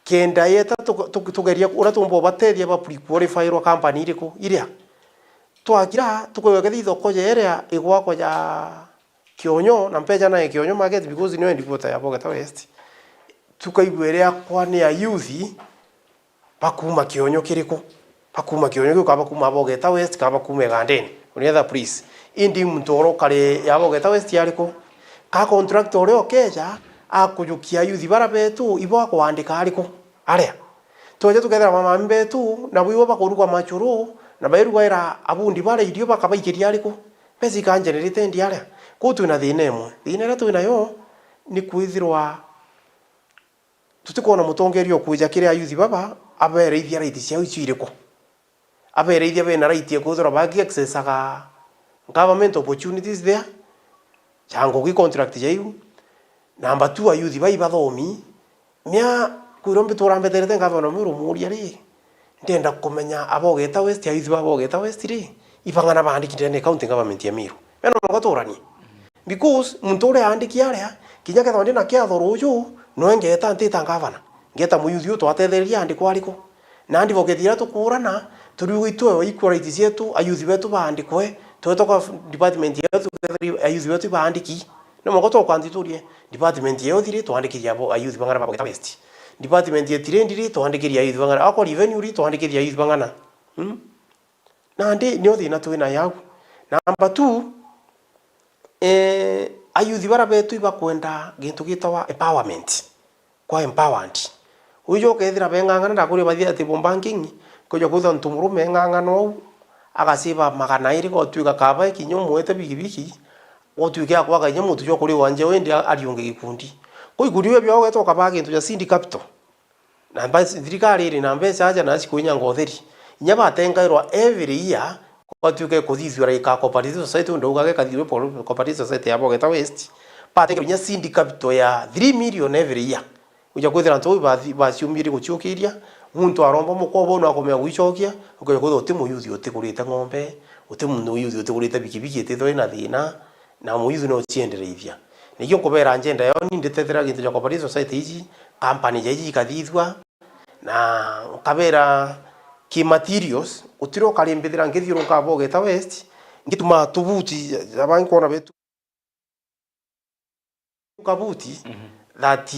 kenda yeta tuge-, tuge-, tugeria uria tuumba ubatethia ba pre-qualify rwa company iriku, iria. Twakira, tukwigua kethira ithoko ja iria igwakwa ja Kionyo, na mbeca nae Kionyo market, because nio headquarter ya Bogeta West. Tukaigua iria kwa ni ya youth, bakuuma Kionyo kiriku? Bakuuma Kionyo kiu, kana bakuuma Bogeta West, kana bakuuma Igandeni, or any other place. Indi muntu uria ukari ya Bogeta West ariku? Ka contractor uria ukeja, akujukia youth bara betu, ibo akwandika ariku? Aria. Tweja tukethira mamami betu, nabo ibo bakuruga machuru, na bairugaira abundi baria irio, bakabaikiria ariku? Mbeca ika generated aria. Kou twina thina imwe. Thina iria twinayo ni kwithirwa tutikwona mutongeria ukwija kiri ayuthi baba, abereithia right ciao icio iriku? Abereithia bena right ya kwithirwa bagi accessaga government opportunities there, ja ngugi contract jaiu. Number two, ayuthi bai bathomi, mia kwirwa mbitura mbeterete ngavana Meru umuria ri, ndenda kumenya abogeta West, ayuthi ba abogeta West ri, ibang'ana baandiki ndene county government ya Meru. Beno no gaturanie. Because muntu uria aandiki aria, kinya kethwa ndi na kiatho ruju, noe ngeta ntita ngavana. Ngeta muyuthi uyu twatethereria andikwa ariku? Na advocate iria tukuurana, turiuga itwe equal rights cietu, ayuthi betu baandikwe, twetwa kwa department yetu, tukethira ayuthi betu ibaandiki. No mwanka tukanthiturie, department ya youth ri, twandikirie abo ayuthi bang'ana ba Bogeta West. Department ya trade ri, twandikirie ayuthi bang'ana. Akwa revenue ri, twandikirie ayuthi bang'ana. Hmm? Nandi nio thina twina yau. Number two, eh, ayuthi bara betu ibakwenda gintu gitawa empowerment. Kwa empowered. Uju ukethira beng'ang'ana, ndakuria bathie ati bo banking, kwija kwithwa ntu murume eng'ang'ana ou, agasiba magana iri, gotwika kaba kinya umwete bigibigi, gotwika akwaga kinya mutu jwa kuriwa njeo indi a-, ariunge gikundi. Kwa ikundi biu biao ugeta ukabaa gintu ja seed capital. Na mbe-, thirikari iri na mbeca aja na cikwinyanga utheri. Inya batengairwa every year, gwatuika ikuthithua like a cooperative society, undu ugaga ikathithua po-, cooperative society ya Bogeta West. Batengairwa inya seed capital ya three million every year. Uja kwithira antu bau bathi-, baciumire guciukiria, muntu aromba mukobo no akomea gwicokia, ukeja kwithirwa uti muyuthi utigurite ng'ombe, uti muyuthi utigurite bikibiki itithwa ina thina, na muyuthi no uciendereithia. Nikio nkubera njenda yao ni nditethera gintu ja cooperative society iji, company ja iji ikathithua, na nkabera ki materials, gutiri ukarimbithira ngithiurunka Bogeta West, ngitumaa tubuti, ja-, ja bangi kwona betu kabuti, mhm, that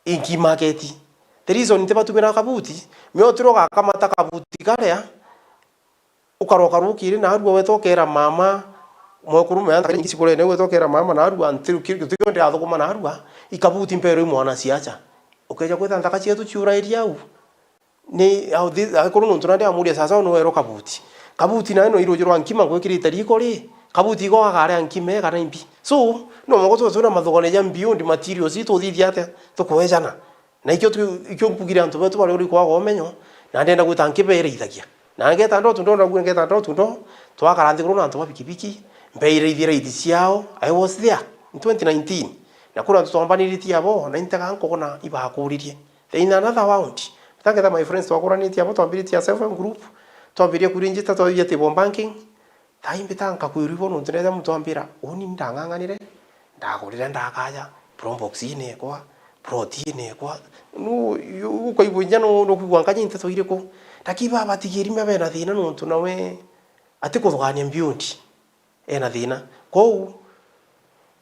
inki market. The reason ntibatumira kabuti, mio utiri ugakamata kabuti karia, ukaroka rukiri narua weta ukera mama, mwekuru mea nthaka nyingi cikurene, weta ukera mama narua, ntiru ki-, giti kio ndirathukuma narua, ikabuti mpero i mwana ciacha. Ukeja kwitha nthaka cietu ciurairie au. Ni, au thi-, angikuru nontu nandi amuria, "Sasa, uu niwe erwa kabuti? Kabuti nawe no iruji rwa nkima ngwikirite riko ri? Kabuti iko gakaria nkima ii kana imbi?" So, no mwanka tube twina mathugania ja beyond materials ii, tuthithia atia? Tukwejana. Na ikio tu-, ikio nkugire antu betu baria uri kwaga umenyo, na ndenda gwita nkibereithagia. Na ngeta ndotu ndona gu, ngeta ndotu ndo, twakara nthiguru na antu ba bikibiki, mbeiraithia raiti ciao, I was there in twenty nineteen. Na kuri antu twambaniritie abo, na intega nkona ibakuririe. Then another round, mbita ngetha my friends twakuranitie abo, twambiritie a self help group, twambirie kuregister, twambiritie table banking. Thaai mbita nkakwirwa ibo nontu ndeja muntu ambira, uni ndang'ang'anire, ndagurire ndakaja, probox ii nekwa, plot ii nekwa. Nu, yu, ukaigua inya nu, nukwigua nkanya nteto iriku. Lakini babatigiri mia bena thina nontu nawe atikuthugania mbiundi. Ena thina. Kwou,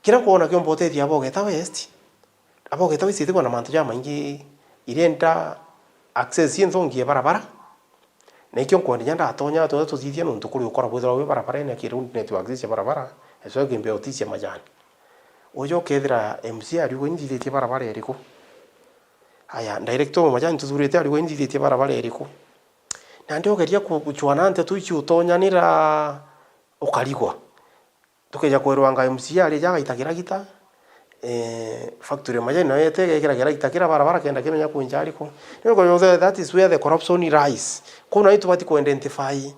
kiria nkwona kiomba utethia Abogeta West, Abogeta West itigwa na mantu jamaingi Irenda access inthongi ya barabara, na ikio nkwenda inya ndatonya twetha tuthithia nontu kuri ukora bwithirwa wi barabarene, aki road network cia barabara, especially kimbe oti cia majani. Uja ukethira M C A ariuga, "Inthithitie barabara iriku?" Aya, director wa majani tuthurite ariuga, "Inthithitie barabara iriku?" Nandi ugeria ku-, guchwana nteto ici utonyanira ukarigwa. Tukeja kwerwa anga M C A arija agaita kiragita, eh, factory ya majani nayo yete igekira kiragita kira barabara kenda kimenya kwinja ariku. Niyo kwethira that is where the corruption lies. Kuu nayo tubati ku identify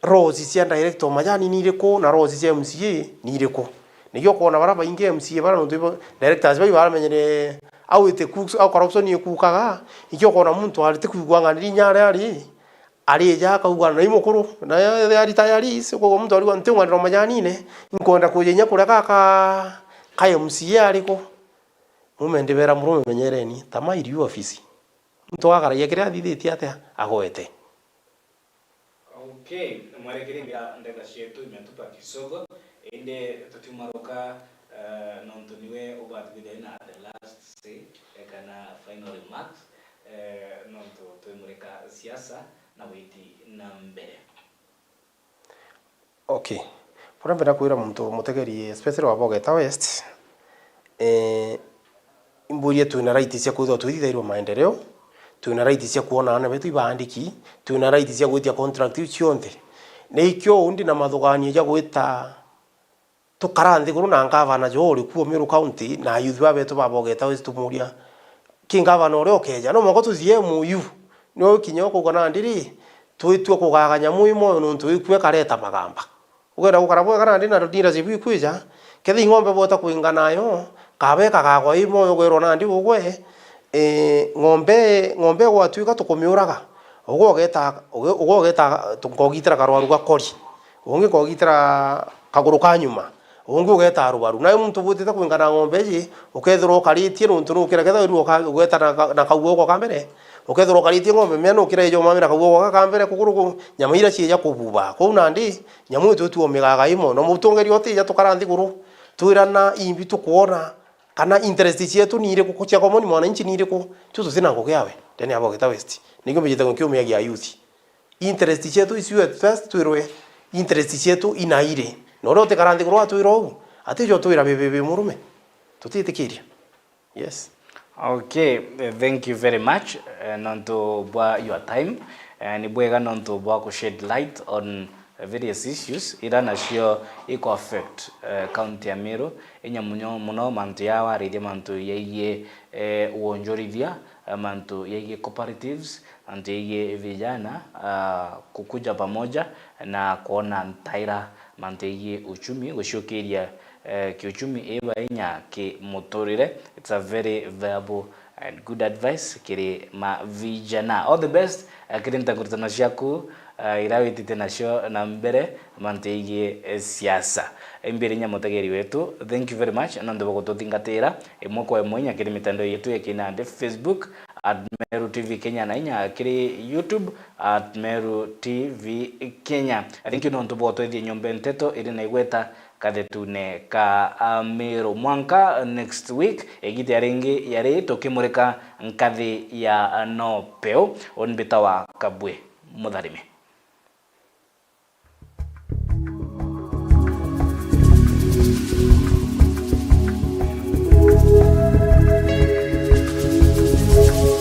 roles cia director wa majani ni iriku na roles cia M C A ni iriku. Nikio ukona bara baingi M C A bara nontu ibo directors bau baramenyere au ite ku-, au corruption ikukaga, nikio ukona muntu arite kwigua ng'aniri inya aria ari, arija akauga, "Na i mukuru, na ya, ya retirees," ukauga muntu ariuga, "Ntiung'anirwa majanine, inkwenda kuja inya kuria gaka ka M C A ariku?" Mume ndibera, "Murume, menyereni, tama iriu ofisi." Muntu agakaragia kiria athithitie atia, agwete. Okay, mwerekeria mbira ndeka cietu imetupa kisogo, indi tutiumaruka, eh, nontu niwe ubati kwithirwa na the last say, eh, kana final remarks, eh, nontu twimurika siasa na witi na mbere. Okay. Buria mbenda kwira muntu mutegeri, especially wa Bogeta West, eh, imburie twina right cia kwithirwa twithithairwa maendeleo, twina right cia kwona aana betu ibaandiki, twina right cia gwitia contract iu cionthe. Nikio undi na mathuganio ja gwita tukara nthiguru na ngavana jo uri kuo Meru County na ayouth ba betu ba Bogeta West tumuria, "Ki ngavana uria ukeja, no mwanka tuthie M O U?" Niwe ukinya ukauga, "Nandi ri, twitua kugaga nyamu imo nontu ikue kareta magamba." Ugenda gukara bwega nandi na leadership ikwija, kethira ing'ombe bwota kwinga nayo, kaba ikagagwa imo, ugerwa nandi ugwe, eh, ng'ombe, ng'ombe gwatuika tukumiuraga, ugwe ugeta, ugwe, ugwe ugeta, nkogitira karwaru gakori, ungi nkogitira kaguru ka nyuma, ungi ugeta rubaru. Nawe muntu bwitite kwingana ng'ombe iji, ukethirwa ukaritie nontu nukira, kethirwa ugeta na ka-, na kaugo gaka ka mbere, ukethirwa ukaritie ng'ombe mea nukira ijo mamira kaugo gaka ka mbere, kuguru ku-, nyama iria cieja kububa. Kwou nandi, nyamu itu tuomigaga imo, na mutongeri utija tukara nthiguru, twirana imbi tukwona, kana interest cietu ni iriku, cia common mwananchi ni iriku, tu tutina ngugi yawe, ndene ya Bogeta West. Nikio mbijite nkiumiagia youth. Interest cietu icio at first twirwe, interest cietu inairi. Na uria utikara nthiguru atwira uu, atijo twira bibibi murume. Tutitikiria. Yes. Okay, eh, thank you very much, eh, nontu bwa your time. Eh, ni bwega nontu bwa ku shed light on various issues ira nacio iko affect, eh, county ya Meru, inya muno muno mantu ya warithia mantu yaigie, eh, wonjorithia, eh, mantu yaigie cooperatives, mantu yaigie vijana, ah, kukuja pamoja na kuona ntaira mantu yaigie uchumi, guciukiria, eh, kiuchumi iba inya ki muturire. It's a very viable and good advice kiri ma vijana. All the best, eh, kiri ntanguritano ciaku, eh, ira witite nacio na mbere mantu yaigie, eh, siasa. Imbiri inya mutegeri wetu, thank you very much nontu bwa gututhingatira imwe kwa imwe inya kiri mitandao yetu ya kinandi, Facebook at Meru T V Kenya na inya kiri YouTube at Meru T V Kenya. Thank you nontu bwa utwethia nyombe nteto iri na igweta kathetune ka, ah, Meru. Mwanka next week, igita ringi yari tukimurika nkathi ya, ah, Nopeu. Uni mbitawa Kabwe Mutharime.